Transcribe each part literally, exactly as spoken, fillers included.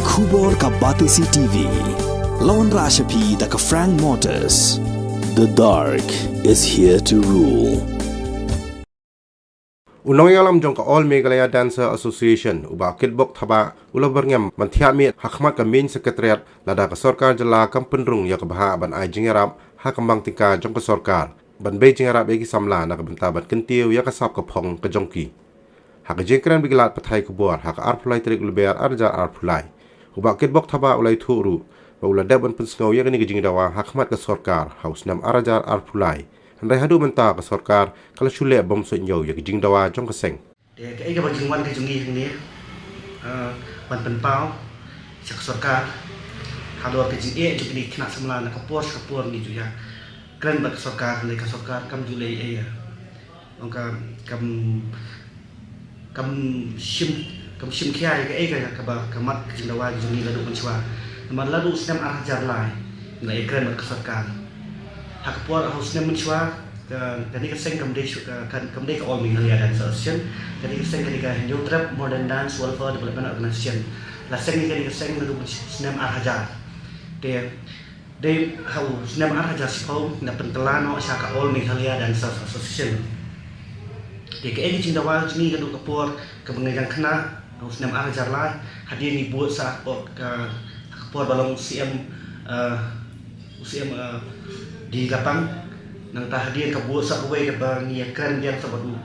Khubor ka Batesi T V. Lawan Rashapi da ka Frank Motors. The dark is here to rule. U nongïalam jong ka All Meghalaya Dancer Association, u Bah Kitbok Thabah, u la byrngem ban thiah miet ha khmat ka main secretariat lada ka sorkar jylla kam pynrung ïa ka bhah ban ai jingïarap ha ka bank tyngka jong ka sorkar ban bei jingïarap ïa ki samla na ka bynta ban kyntiew ïa ka sap ka phong ka jong ki. Ha ka jingkren bad ki lad pathai khubor ha ka arphew lai tarik u Lber arhajar arphew lai, u Bah Kitbok Thabah u la ïathuh ruh ba u la dep ban pynsngew ïa kane ka jingdawa ha khmat ka sorkar ha u snem arhajar arphew lai. Hynrei haduh mynta ka sorkar ka la shu leh bym suidñiew ïa ka jingdawa jong ka seng. Te kaei kaba jingwan ka jong ngi hangne, eh, ban pynpaw sha ka sorkar halor ka jingeh jong kine ki khynnah samla na ka por sha ka por, ngi ju ïa kren bad ka sorkar, hynrei ka sorkar kam ju leh ei ei. Ong ka kam, kam shim, kam shim khia ïa kaei ka, kaba ka mat ka jingdawa ka jong ngi naduh mynshuwa. Namar naduh u snem arhajar lai ngi la ïa kren bad ka sorkar. Ha ka por ha u snem mynshuwa, ka, kane ka seng kam dei shu, ka, ka, kam dei ka All Meghalaya Dance Association. Kane ka seng ka dei ka Hynñiewtrep Modern Dance Welfare Development Organization. La seng ïa kane ka seng naduh mynshuwa snem arhajar. Te dei ha u snem arhajar shiphew ngi la pynkylla noh sha ka All Meghalaya Dancers Association. Te kaei ka jingdawa jong ngi naduh ka por kaba ngi dang khynnah ha u snem arhajar lai, hadien ngi bud sa ha ka, ha ka por ba long u Syiem, eh, u Syiem, eh, D. Lapang. Nangta hadien ka bud sa kawei kaba ngi ïa kren biang sa bad u,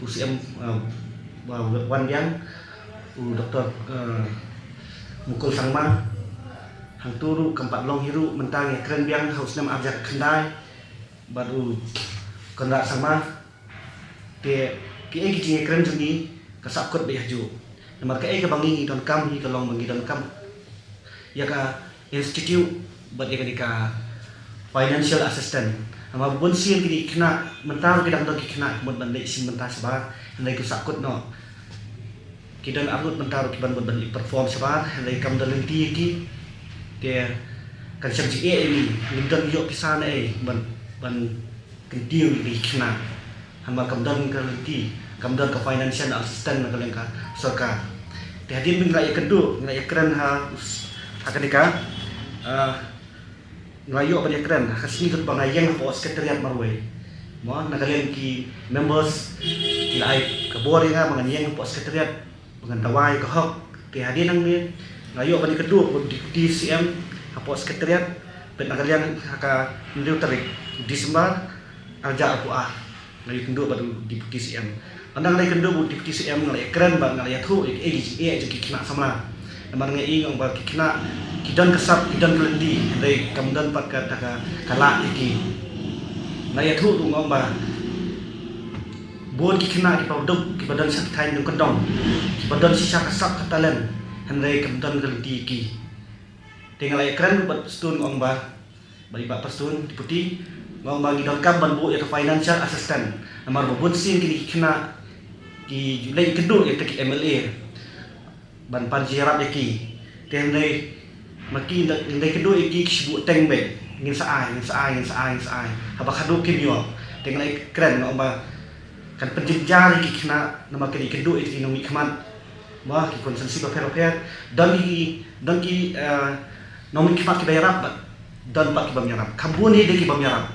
u Syiem, eh, ba wan biang, u Doktor, eh, Mukul Sangma. Hangto ruh kam pat long hi ruh, mynta ngi kren biang ha u snem arhajar khyndai bad u Conrad Sangma. Te kaei ka jingkren jong ngi ka sahkut beit hajuh. Namar kaei kaba ngi ngi donkam hi ka long ba ngi donkam ïa ka institute bad ïa kane ka financial assistance. Namar bun sien kine ki khynnah mynta ruh ki dang don ki khynnah ki mut ban leit shim bynta shabar, hynrei ki sahkut noh. Ki don arngut mynta ruh kiban mut ban perform shabar, hynrei kam don lynti ïa ki. Te kan shem jingeh ïa ngi, ngim don ïoh pisa naei ban, ban kyntiew ïa ki khynnah. Namar kam don ka lynti, kam don ka financial assistance na ka liang ka sorkar. Te hadien ba ngi la ïakynduh, ngi la ïakren ha, ha kane ka, ah, ngi la ïoh ban ïakren ha ka sngi kaba nga ïeng hapoh secretariat marwei. Mo, na ka liang ki members ki la ai ka bor ïa nga ba ngan ïeng hapoh secretariat ba ngan dawa ïa ka hok. Te hadien nangne nga la ïoh ban ïakynduh bad u Deputy C M hapoh secretariat, bad na ka liang ha ka hynriew tarik Disember arhajar arphew ar. Nga la ïakynduh bad u Deputy C M. Ynda nga la ïakynduh bad u Deputy C M nga la ïakren bad nga la ïathuh ïa kaei ka jingeh jong ki khynnah samla. Namar nga i nga ong ba ki khynnah ki don ka sap, ki don ka lynti, hynrei kam don pat kata ka, ka lad ïa ki. Nga la ïathuh ruh nga ong ba bun ki khynnah kiba duk, kiba don sha ki thaiñ nongkyndong, kiba don shisha ka sap ka talent, hynrei kam don ka lynti ïa ki. Te nga la ïakren ruh bad Prestone nga ong ba, bad i Bah Prestone Deputy, nga ong ba ngi donkam ban buh ïa ka financial assistance. Namar ba bun sien kine ki khynnah ki ju leit kynduh ïa kita ki M L A ban pan jingïarap ïa ki. Te hynrei ma ki hynrei kynduh ïa ki, ki shu buh teng beit, ngin sa ai, ngin sa ai, ngin sa ai, ngin sa ai. Haba khadduh kim ïoh. Te nga la ïakren nga ong ba kan pynjynjar ïa ki khynnah namar ki dei kynduh ïa ki nongmihkhmat. Mo, ki constituency bapher bapher, don ki, don ki, eh, nongmihkhmat kiba ïarap bad don pat ki bym ïarap. Kham bun hi dei ki bym ïarap.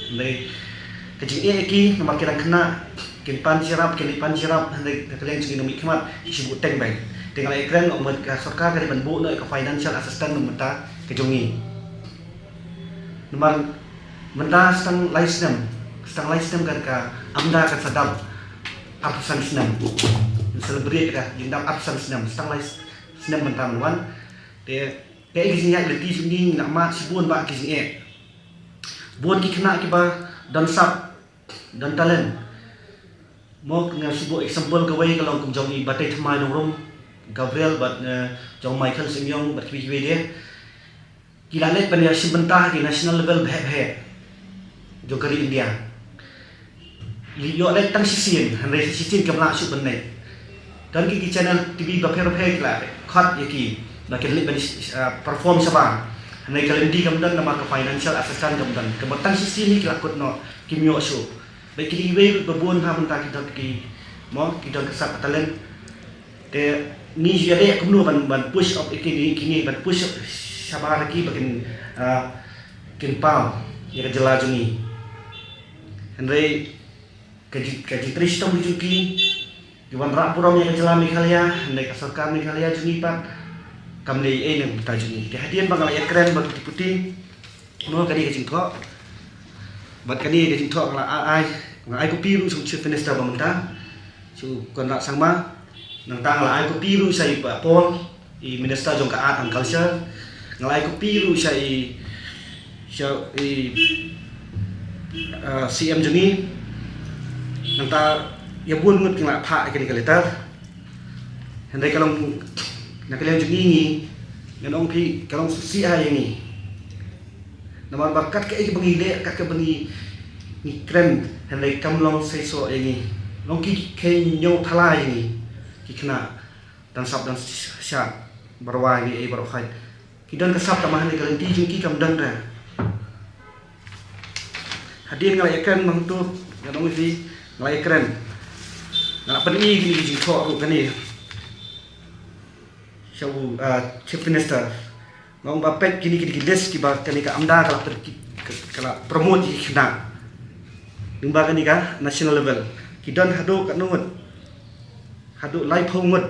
Hynrei ka jingeh ïa ki namar ki dang khynnah, kin pan jingïarap, kin leit pan jingïarap, hynrei na ka liang jong ki nongmihkhmat ki shu buh teng beit. Te nga la ïakren nga ong ba ka sorkar ka dei ban buh noh ïa ka financial assistance na ka bynta ka jong ngi. Namar mynta sa tang lai snem, sa tang lai snem kan ka AMDA kan sa dap arphew san snem. Celebrate ka jingdap arphew san snem, sa tang lai snem mynta mynwan. Te kaei ka jingïaid lynti jong ngi, ngi la mad shibun bah ki jingeh. Bun ki khynnah kiba don sap, don talent. Mo, nga shu buh example kawei ka long kum jong i Batai Thymmai Nongrum, Gabriel bad, eh, jong Michael Symyong bad kiwei kiwei de. Ki la leit ban ïa shim bynta ha ki national level bheh bheh jong ka ri India. Ïoh leit tang shisien, hynrei shisien kim lah shuh ban leit. Don ki, ki channel T V bapher bapher ki la khot ïa ki ba kin leit ban, ah, perform shabar. Hynrei ka lynti kam don namar ka financial assistance kam don. Kaba tang shisien hi ki la kut noh, kim ïoh shuh. Bad kine kiwei ba bun ha mynta ki don ki, mo, ki don ka sap ka talent. Te Ngi ju ïaleh kumno ban, ban push up ïa kine, kine, ban push up shabar ïa ki ba kin, ah, kin paw ïa ka jylla jong ngi. Hynrei ka jing, ka jingtrei shitom jong ki, ki wanrah burom ïa ka jylla Meghalaya, hynrei ka sorkar Meghalaya jong ngi pat kam leh ei ei na ka bynta jong ngi. Te hadien ba nga la ïakren bad u Deputy, mo, kane ka jingthoh. Bad kane ka jingthoh nga la ai, nga la ai copy ruh sha u Chief Minister ba mynta, sha u Conrad Sangma. Nangta nga la ai copy ruh sha i Bah Paul, i Minister jong ka Art and Culture. Nga la ai copy ruh sha i, sha i, uh, C M jong ngi. Nangta ïa bun ngut ki la phah ïa kane ka letter. Hynrei ka long, na ka liang jong ngi, ngi, ngan ong phi, ka long sngewsih ïa ngi. Namar ba kat kaei kaba ngi leh, kat kaba ngi, ngi kren, hynrei kam long seisoh ïa ngi. Long ki kheiñiew thala ïa ngi, ki khynnah dansap danshad, baroh ïa ngi, ei, baroh khoit. Ki don ka sap, tangba hynrei ka lynti jong ki kam don re. Hadien nga la ïakren bad uto, nga ong ïa phi, nga la ïakren. Nga la pyni kine ki jingthoh ruh kane sha u, ah, Chief Minister. Nga ong ba peit kine, kine ki list kiba kane ka AMDA ka la pyn-, ki, ka, ka la promote ïa ki khynnah. Lyngba kane ka national level, ki don haduh katno ngut? Haduh laiphew ngut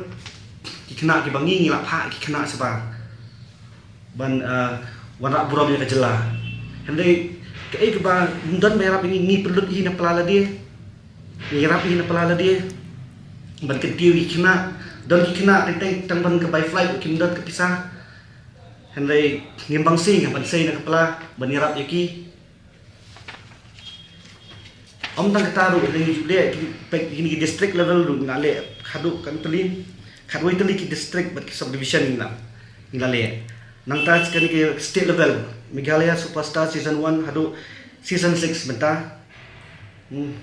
ki khynnah kiba ngi, ngi la phah ki khynnah shabar ban, ah, wanrah burom ïa ka jylla. Hynrei kaei kaba ym don ba ïarap ïa ngi, ngi pynlut hi na pla lade. Ngi ïarap hi na pla lade ban kyntiew ïa ki khynnah. Don ki khynnah teng teng tang ban ka bai flight kim don ka pisa. Hynrei ngim bang sei, ngim bang sei na ka pla ban ïarap ïa ki. Ym tang kata ruh, hynrei ngi ju leh, ki, peit kine ki district level ruh ngi la leh haduh katno tylli, khatwei tylli ki district bad ki subdivision ngi la, ngi la leh. Nangta kane ki state level, Meghalaya Superstar Season one haduh Season six mynta. Hmm.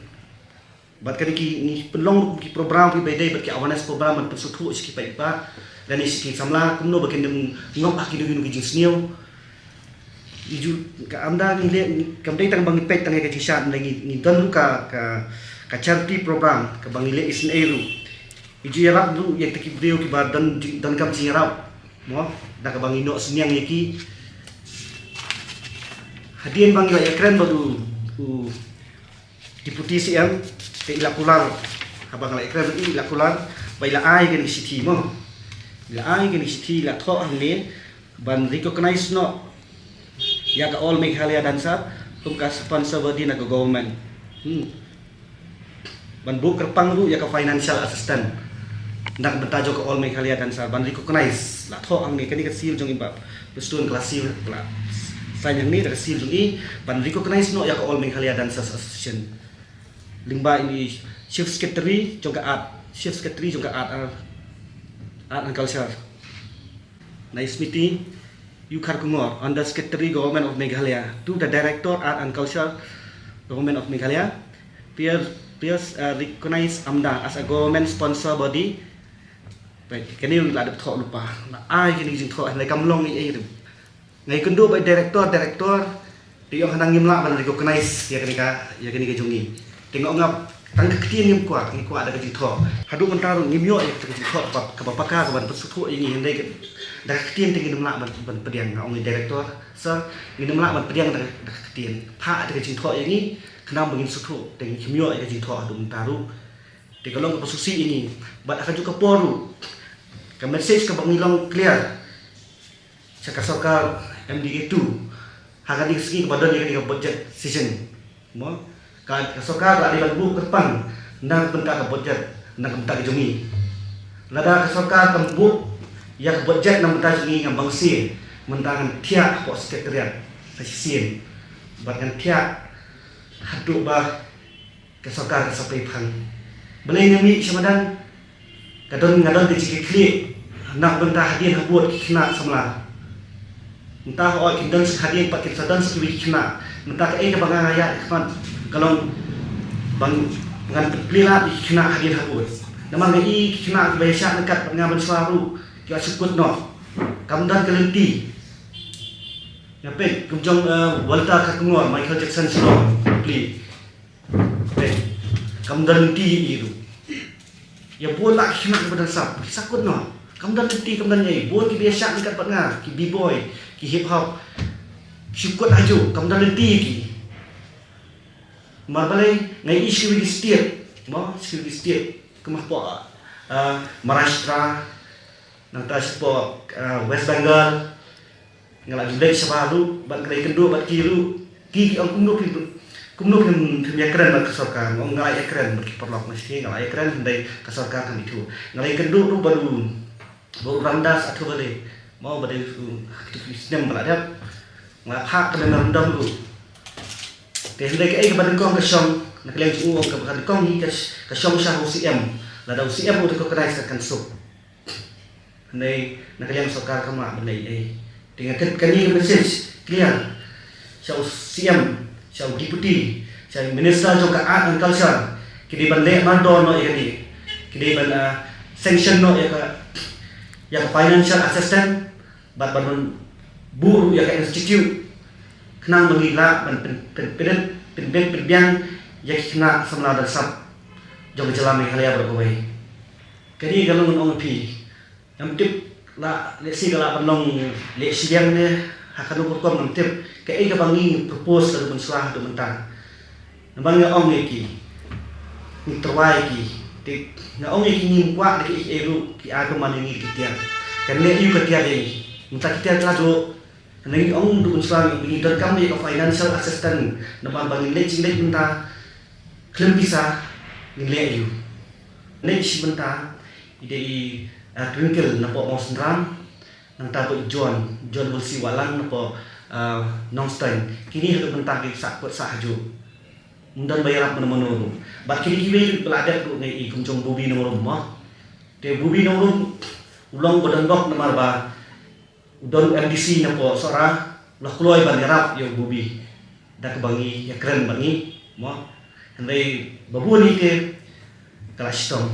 Bad kane ki, ngi pynlong ki program kiba ïadei bad ki awareness program ban pynsngewthuh sha ki paidbah lane sha ki samla kumno ba kin ym ngop ha kino kino ki jingsniew. Ïa ju, ka AMDA ngi leh, kam dei tang ba ngi peit tang ïa ka jingshad, ngi, ngi don ruh ka, ka, ka charity program kaba ngi leh isynei ruh. Ïa ju ïarap ruh ïa kita ki briew kiba don, donkam jingïarap, mo, da kaba ngi noh synñiang ïa ki. Hadien ba ngi la ïakren bad u, u Deputy C M, te i la kular, haba nga la ïakren bad i, i la kular ba i la ai kane ka shithi, mo. I la ai kane ka shithi, i la thoh hangne ban recognize noh ïa ka All Meghalaya Dancer kum ka sponsor body na ka government. Hmm. Ban buh kyrpang ruh ïa ka financial assistance na ka bynta jong ka All Meghalaya Dancer ban recognize. La thoh hangne, kane ka seal jong i, Bah Prestone ka la seal, ka la sign hangne da ka seal jong i, ban recognize noh ïa ka All Meghalaya Dancers Association. Lyngba i Chief Secretary jong ka Art, Chief Secretary jong ka Art, uh, Art and Culture, Nai Smiti U Kharkongor, Under Secretary, Government of Meghalaya, to the Director, Art and Culture, Government of Meghalaya. Peers, peers, uh, recognize AMDA as a government sponsor body. Peit, kane la dep thoh lypa, la ai kane ka jingthoh, hynrei kam long ei ei ruh. Nga ïakynduh bad director, director, te ong hana, ngim lah ban recognize ïa kane ka, ïa kane ka jong ngi. Te nga ong, nga tang ka ktien ngim kwah, ngi kwah da ka jingthoh. Haduh mynta ruh ngim ïoh ïa ka jingthoh kaba, kaba paka, kaba pynsngewthuh ïa ngi, hynrei da ka ktien te ngin ym lah ban, ban pdiang. Nga ong ïa director, sir, ngin ym lah ban pdiang da, da ka ktien. Phah da ka jingthoh ïa ngi, khnang ba ngin sngewthuh, te ngim ïoh ïa ka jingthoh haduh mynta ruh. Te ka long kaba sngewsih ïa ngi. Bad ha kajuh ka por ruh, ka message kaba ngi long clear sha ka sorkar M D A two ha kane ka sngi kaba don ïa kane ka budget session. Mo, ka, ka sorkar ka la dei ban buh kyrpang na ka bynta ka budget, na ka bynta ka jong ngi. Lada ka sorkar kam buh ïa ka budget na ka bynta jong ngi, ngam bang shisha mynta ngan thiah hapoh secretariat sa shisien. Bad ngan thiah haduh ba ka sorkar ka sa pei phang. Balei nga mih sha madan? Ka don, nga don ka jingkitkhlieh na ka bynta hadien habud ki khynnah samla. Mynta hooid kin don sa hadien pat kin sa don sa kiwei ki khynnah. Mynta kaei kaba nga ïaid ha khmat ka long ba ngan plie lad ïa ki khynnah hadien habud. Namar nga i ki khynnah kiba ïaishah ryngkat bad nga mynshuwa ruh ki la shu kut noh. Kam don ka lynti. Nga peit kum jong, eh, Walter Kharkongor, Michael Jackson Shillong, plie. Peit, kam don lynti ïa i ruh. Ïa bun lah ki khynnah kiba don sap, ki sa kut noh. Kam don lynti, kam don ei. Bun ki ba ïashad ryngkat bad nga, ki b-boy, ki hip hop. Shu kut hajuh, kam don lynti ki. Namar balei? Nga ïohi sha kiwei ki state, mo, sha kiwei ki state, kumba hapoh, ah, Maharashtra, nangta shapoh, ah, West Bengal. Nga la ju leit shabar ruh bad nga la ïakynduh bad ki ruh. Ki, ki ong kumno phi, kumno phi, phi ïakren bad ka sorkar. Nga ong nga la ïakren bad ki paralok, nga sngewthuh nga la ïakren, hynrei ka sorkar kam ithuh. Nga la ïakynduh ruh bad u, bad u Ramdas Athuballi, mo, bad u, kito ki snem ba la dep. Nga la phah ka memorandum ruh. Te hynrei kaei kaba nyngkong ka shong, na ka liang jong u ong kaba nyngkong hi ka sh-, ka shong sha u C M. Lada u C M u recognize ka kan suk. Hynrei na ka liang sorkar kam lah ban leh ei. Te nga kit kane ka message clear sha u C M, sha u Deputy, sha u Minister jong ka Art and Culture. Ki dei ban leh mardor noh ïa kane. Ki dei ban, ah, sanction noh ïa ka, ïa ka financial assistance bad ban buh ruh ïa ka institute, khnang ba ngin lah ban pyn, pyn, pynbit, pynbit, pynbiang ïa ki khynnah samla dansap jong ka jylla Meghalaya baroh kawei. Kane ka long, ngan ong ïa phi, ngam tip, lah, lehse ka lah ban long leh shiliang ne ha kano ka rukom, ngam tip. Kaei kaba ngi propose ka dei ban shu haduh mynta. Namar nga ong ïa ki, ngi tyrwa ïa ki. Te nga ong ïa ki, ngim kwah da kiei kiei ruh ki ai kumne ïa ngi ki tiar. Kan leh aïu ka tiar ïa ngi? Mynta ki tiar ki la duh. Hynrei ngi ong haduh mynshuwa ngi, ngi donkam ïa ka financial assistance. Namar ba ngin leit jingleit mynta khlem pisa, ngin leh aïu? Leit shi mynta i dei i, ah, Twinkle napoh Mawsynram, nangta bad i John, John Wilsi Wahlang napoh, ah, Nongstoiñ. Kine haduh mynta ki sah kut sah hajuh. Ym don ba ïarap mano mano ruh. Bad kine kiwei ruh ba la dep ruh ngi i kum jong Bobby Nongrum mo. Te Bobby Nongrum u long ba don bok namar ba u don u M D C napoh Sohra, u la kloi ban ïarap ïa u Bobby da kaba ngi ïakren bad ngi mo. Hynrei ba bun ite ka la shitom.